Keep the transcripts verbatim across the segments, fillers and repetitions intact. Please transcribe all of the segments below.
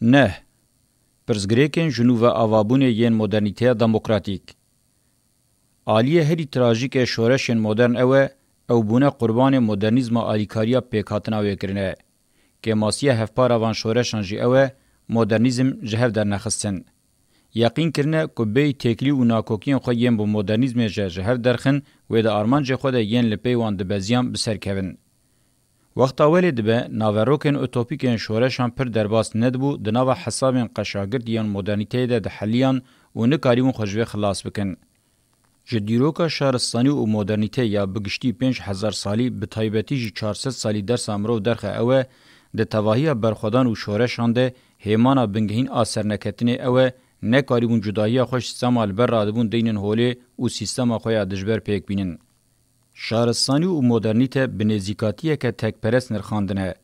Neh. Pirsgirêkên ji nû ve avabûnê yên modernîteya demokratîk. Aliyê herî trajîk ê şoreşên modern ew e, ew bûne qurbanê modernîzma alîkariya pêkhatina wê kirine. Kêmasiya hevpara van şoreşan jî ew e, modernîzm ji hev dernexistin. Yeqîn kirine ku bêyî têkilî û nakokiyên xwe yên bi modernîzmê je ji hev derxin, wê di armancê xwe de yên li pey wan dibeziyan bi ser kevin. Wexta welê dibe, naverokên utopîk ên şoreşan pir derbas nedibû, di nava hesabên qeşagirt yên modernîteyê de diheliyan û nikarîbûn xwe ji vê xilas bikin. Ji dîroka şaristanî û modernîte ya bi giştî pênc hezar salî, bi taybetî jî çar sed salî dersa mirov derxe ew e, di tevahiya berxwedan û şoreşan de hêmana bingehîn a serneketinê ew e, nekarîbûn cudahiya xwe ji sîstema li ber radibûn deynin holê û sîstema xwe ya dijber pêk bînin. Şaristanî û modernîte bi nêzîkatiyeke tekperest nirxandine.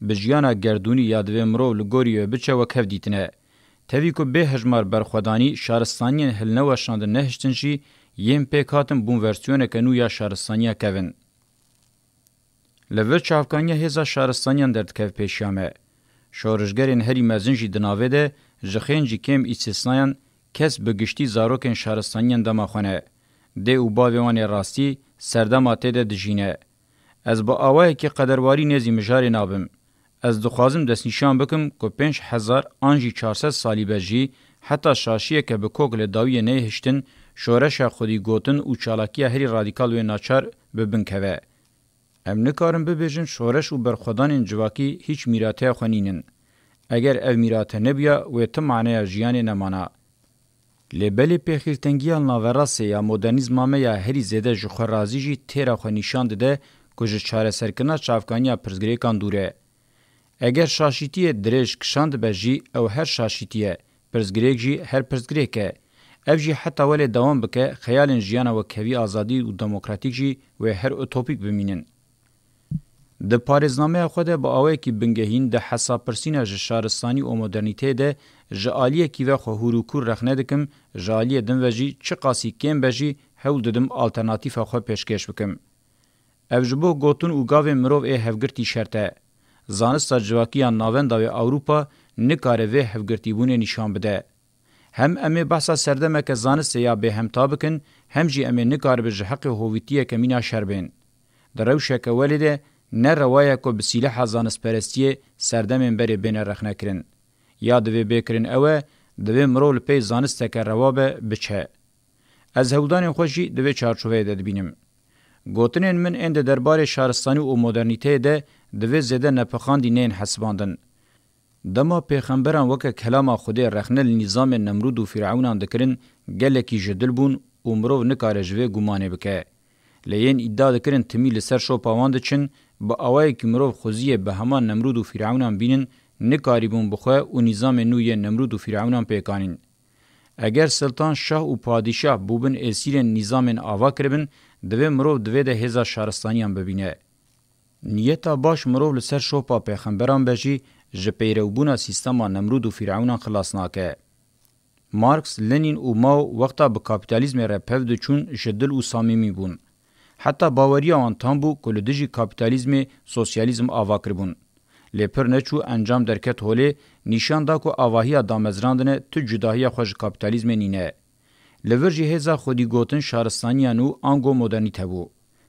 Bi jiyana gerdûnî ya divê mirov li gorî wê biçe wek hev dîtine. Tevî ku bê hejmar berxwedanî şaristaniyên hilneweşandin nehiştin jî, yên pêk hatin bûn versiyoneke nû ya şaristaniya kevin. Li vir çavkaniya hêza şaristaniyan derdikeve pêşiya me. Şorişgerên herî mezin jî di navê de, ji xêncî kêm îstisnayan, kes bi giştî zarokên şaristaniyan dema xwe ne. Dê û bavê wan ê rastî serdema tê de dijîne. Ez bi awayekî qederwarî nêzî mijarê nabim. Ez dixwazim destnîşan bikim ku pênc hezar an jî çar sed salî be jî, heta şaşiyeke bi kok li dawiyê neyê hiştin, şoreşa xwedî gotin û çalakiya herî radîkal wê naçar bi bin keve. Em nikarin bibêjin şoreş û berxwedanên civakî hîç mîrateya xwe nînin. Eger ev mîrate nebiya, wê ti maneya jiyanê nemana. Lê belê pêxîrtengiya li naverastê ya modernîzma me ya herî zêde ji xwe razî jî têra xwe nîşan dide ku ji çareserkirina çavkaniya pirsgirêkan dûr e. Eger şaşîtiyê dirêj kişandibe jî, ew her şaşîtî ye, pirsgirêk jî her pirsgirêk e. Ev jî heta welê dewam bike, xeyalên jiyana wekhevî, azadî û demokratîk jî wê her utopîk bimînin. Di parêznameya xwe de bi awayekî bingehîn di hesabpirsîna ji şaristanî û modernîteyê de ji aliyekî ve xwe hûr û kûr rexne dikim, ji aliyê din ve jî çiqasî kêm be jî hewl didim alternatîfa xwe pêşkêş bikim. Ev ji bo gotin û gavên mirov ê hevgirtî şert e. Zanista civakî ya navenda wê Ewropa nikare vê hevgirtîbûnê nîşan bide. Hem em ê behsa serdemeke zanistê ya bêhemta bikin, hem jî em ê nikaribin ji heqê hovîtiyeke mîna şer bên. Di rewşeke welê de ne rewa ye ku bi sîleha zanistperestiyê serdemên berê bêne rexnekirin. Ya divê bê kirin ew e, divê mirov li pey zanisteke rewa be, biçe. Ez hewldanên xwe jî di vê çarçoveyê de dibînim. Gotinên min ên di derbarê şaristanî û modernîteyê de divê zêde nepixandî neyên hesibandin. Dema pêxemberan weke kelama Xwedê rexne li nîzamên Nemrûd û Fîrewnan dikirin, gelekî ji dil bûn û mirov nikare ji vê gumanê bike. Lê yên îdia dikirin timî li ser şopa wan diçin, bi awayekî mirov xweziyê bi heman Nemrûd û Fîrewnan bînin, nikarîbûn bi xwe û nîzamên nû yên Nemrûd û Fîrewnan pêk anîn. Eger siltan, şah û padîşah bûbin êsîrên nîzamên ava kiribin, divê mirov di vê de hêza şaristaniyan bibîne. Niyeta baş mirov li ser şopa pêxemberan be jî ji peyrewbûna sîstema Nemrûd û Fîrewnan xilas nake. Marx, Lenin û Mao wexta bi kapîtalîzmê re pev diçûn ji dil û samîmî bûn. Heta baweriya wan tam bû ku li dijî kapîtalîzmê sosyalîzm ava kiribûn. Lê pir neçû encam derket holê, nîşan da ku avahiya damezrandine tu cudahiya xwe ji kapîtalîzmê nîne. Li vir jî hêza xwedîgotin şaristaniya nû ango modernîte bû.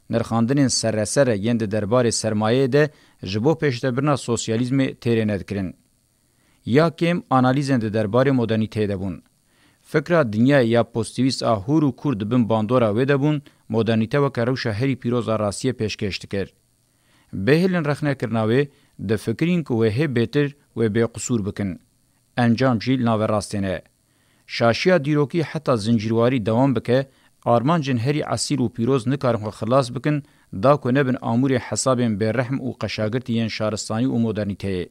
Nirxandinên serre serre yên di derbarê sermayeyê de ji bo pêşdebirina sosyalîzmê têrê nedikirin. Ya kêm analîzên di derbarê modernîteyê de bûn. Fikra dinyayê ya pozîtîvîst a hûr û kûr di bin bandora wê de bûn, modernîte weke rewşa herî pîroz a rastiyê pêşkêş dikir. Bêhêlin rexnekirina wê, difikirîn ku wê hê bêtir, wê bêqisûr bikin. Encam jî li naverastê ne. Şaşiya dîrokî heta zincîrwarî dewam bike, armancên herî esîl û pîroz nikarin xwe xilas bikin, da ku nebin amûrê hesabên bêrehm û qeşagirtî yên şaristanî û modernîteyê.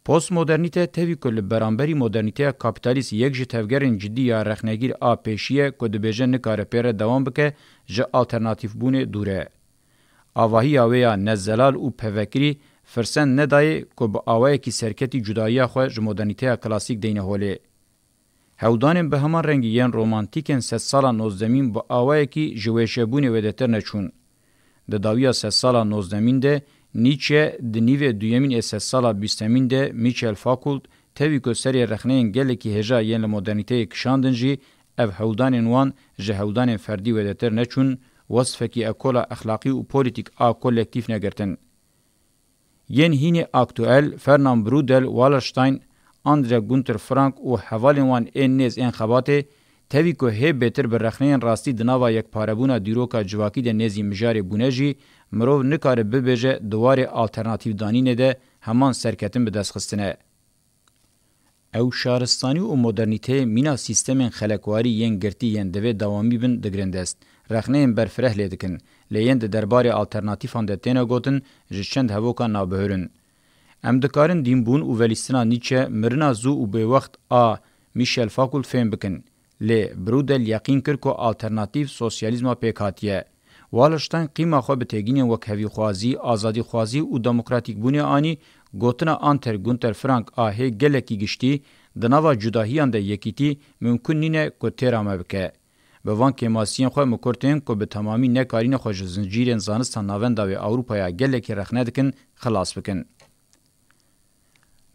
Postmodernîte tevî ku li beramberî modernîteya kapîtalîst yek ji tevgerên cidî ya rexnegîr a pêşî ye ku dibêje nikare pê re dewam bike, ji alternatîfbûnê dûr e. Avahiya wê ya nezelal û pevekirî firsend nedayê ku bi awayekî serketî cudayiya xwe ji modernîteya klasîk deyne holê. Hewldanên bi heman rengî yên romantîkên sedsala nozdemîn bi awayekî ji wêşebûnê wêdetir neçûn. Di dawiya sedsala nozdemîn de Nietzsche di nîvê duyemîn ê sedsala bîstemîn de Michel Foucault tevî ku serê rexneyên gelekî hêja yên li modernîteyê kişandin jî, ev hewldanên wan ji hewldanên ferdî wêdetir neçûn, wesfekî ekola exlaqî û polîtîk a kolektîf negirtin. Yên hînê aktuel, Fernand Braudel, Wallerstein, Andre Gunther Frank û hevalên wan ên nêz ên xebatê, tevî ku hê bêtir bi rexneyên rastî di nava yekparebûna dîroka civakî de nêzî mijarê bûne jî, mirov nikare bibêje di warê alternatîvdanînê de heman serketin bi dest xistine. Ew şaristanî û modernîteyê mîna sîstemên xelekwarî yên girtî yên divê dewamî bin digirin dest. Rexneyên berfireh lê dikin, lê yên di derbarê alternatîfan de têne gotin ji çend hevokan navbihur in. Em dikarin dînbûn û velîstina Nietzsche, mirina zû û bêwext a Michel Foucault fêm bikin. Lê Braudel yeqîn kir ku alternatîf sosyalîzma pêk hatiye. Wallerstein qîma xwe bi têgînên wek hevîxwazî, azadîxwazî û demokratîkbûnê anî, gotina Andre Gunther Frank a hê gelekî giştî, di nava cudahiyan de yekîtî mimkun nîne ku têra me bike. Bi van kêmasiyên xwe min kurtên ku bi temamî nekarîne xwe ji zincîrên zanista navenda wê Ewropaya gelekî rexne dikin, xilas bikin.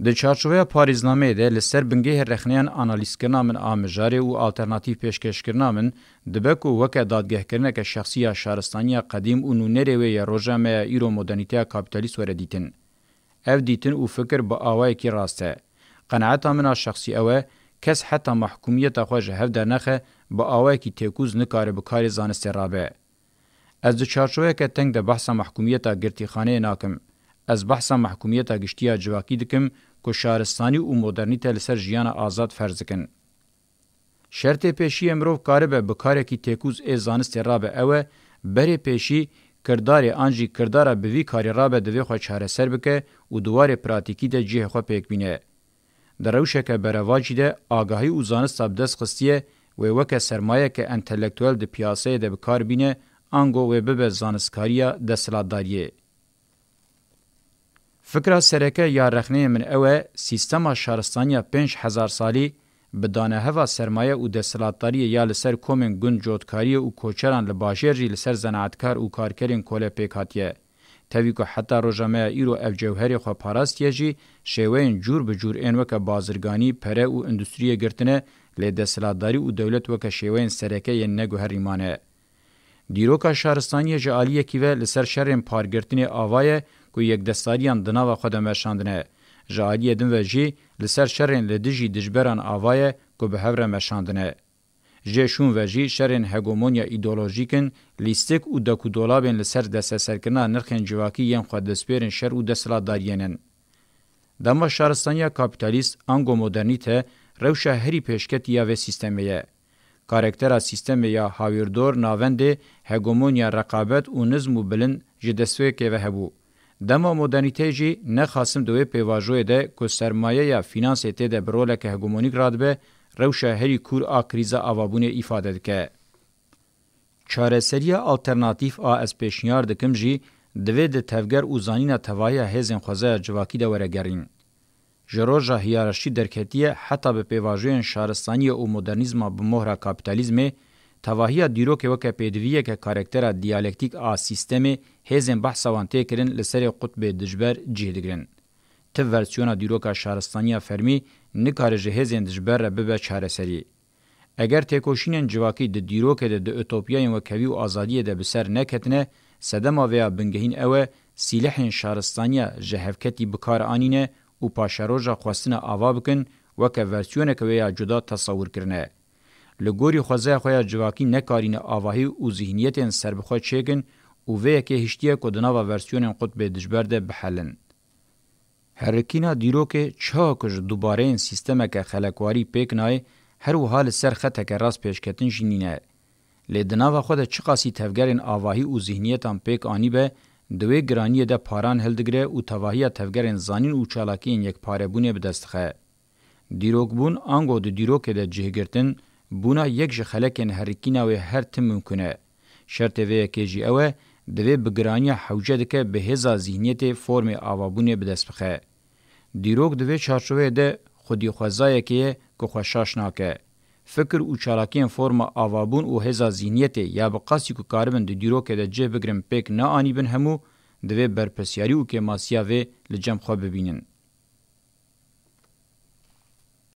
Di çarçoveya parêznameyê de li ser bingehê rexneyan analîzkirina min a mijarê û alternatîf pêşkêşkirina min, dibe ku weke dadgehkirineke şexsî ya şaristaniya qedîm û nûnerê wê yê roja me ya îro modernîteya kapîtalîst were dîtin. Ev dîtin û fikir bi awayekî rast e. Qenaeta min a şexsî ew e, kes heta mehkûmiyeta xwe ji hev dernexe, bi awayekî têkûz nikare bi karê zanistê rabe. Ez di çarçoveyeke teng de behsa mehkûmiyeta girtîxaneyê nakim. Ez behsa mehkûmiyeta giştî ya civakî dikim ku şaristanî û modernîte li ser jiyana azad ferz dikin. Şertê pêşî yê mirov karibe bi karekî têkûz ê zanistê rabe ew e, berê pêşî kirdarê an jî kirdara bi vî karî rabe divê xwe çareser bike û di warê pratîkî de cihê xwe pêk bîne. Di rewşeke berevajî de agahî û zanista bi dest xistiye, wê weke sermayeke entelektuel di piyaseyê de bi kar bîne, ango wê bibe zanistkariya desthilatdariyê. Fikra sereke ya rexneyê min ew e, sîstema şaristaniya pênc hezar salî bi daneheva sermaye û desthilatdariyê ya li ser komên gund cotkariyê û koçeran li bajêr jî li ser zenaetkar û karkerên kole pêk hatiye. Tevî ku heta roja me ya îro ev cewherê xwe parastiye jî, şêweyên cûr bi cûr ên weke bazirganî, pere û endustriyê girtine, lê desthilatdarî û dewlet weke şêweyên sereke yên neguherî mane. Dîroka şaristaniyê ji aliyekî ve li ser şerên pargirtinê ava ye ku yekdestariyan di nava xwe de meşandine. Ji aliyê din ve jî li ser şerên li dijî dijberan ava ye ku bi hev re meşandine. Jê şûn ve jî şerên hegemonya îdeolojîk in, lîstik û dekûdolabên li ser desteserkirina nirxên civakî yên xwedespêrên şer û desthilatdariyên in. Dema şaristaniya kapîtalîst, ango modernîte, rewşa herî pêşketî ya vê sîstemê ye. Karaktera sîstemê ya hawîrdor, navendê, hegemonya, reqabet û nizm û bilind ji destpêkê ve hebû. Dema modernîteyê jî ne xasim di wê pêvajoyê de ku sermaye ya fînansê tê de bi roleke hegemonîk radibe, rewşa herî kûr a krîza avabûnê îfade dike. Çareseriya alternatîf a ez pêşniyar dikim jî, divê di tevger û zanîna tevahiya hêzên xwezaya civakî de were gerîn. Ji roja hiyerarşî derketiye heta bi pêvajoyên şaristaniyê û modernîzma bi mohra kapîtalîzmê, tevahiya dîrokê weke pêdiviyeke karaktera diyalektîk a sîstemê hêzên behsa wan tê kirin li serê qutbê dijber cih digirin. Ti versiyona dîroka şaristaniya fermî nikare ji hêzên dijber re bibe çareserî. Eger têkoşînên civakî di dîrokê de di utopiyayên wekhevî û azadiyê de bi ser neketine, sedema vêya bingehîn ew e, sîlehên şaristaniya ji hevketî bi kar anîne û paşeroja xwestine ava bikin, weke versiyoneke wê ya cuda tesewir kirine. Li gorî xwezaya xwe ya civakî nekarîne avahî û zîhniyetên serbixwe çêkin û vê yekê hiştiye ku di nava versiyonên qutbê dijber de bihelin. Herikîna dîrokê çawa ku ji dubareyên sîstemeke xelekwarî pêk nayê, her wiha li ser xeteke rast pêşketin jî nîne. Lê di nava xwe de çiqasî tevgerên avahî û zîhniyetan pêk anîbe, di wê giraniyê de paran hildigire û tevahiya tevgerên zanîn û çalakiyên yekparebûnê bi dest dixe. Dîrokbûn ango di dîrokê de cihgirtin, bûna yek ji xelekên herikîna wê her tim mimkun e. Şertê vê yekê jî ew e, divê bi giraniya hewce dike bi hêza zîhniyetê formê avabûnê bi dest bixe. Dîrok di vê çarçoveyê de xwedîxwezayekê ye ku xwe şaş nake. Fikir û çalakiyên forma avabûn û hêza zîhniyetê ya bi qasî ku karibin di dîrokê de cih bigirin pêk neanîbin hemû, divê berpirsyarî û kêmasiya vê li cem xwe bibînin.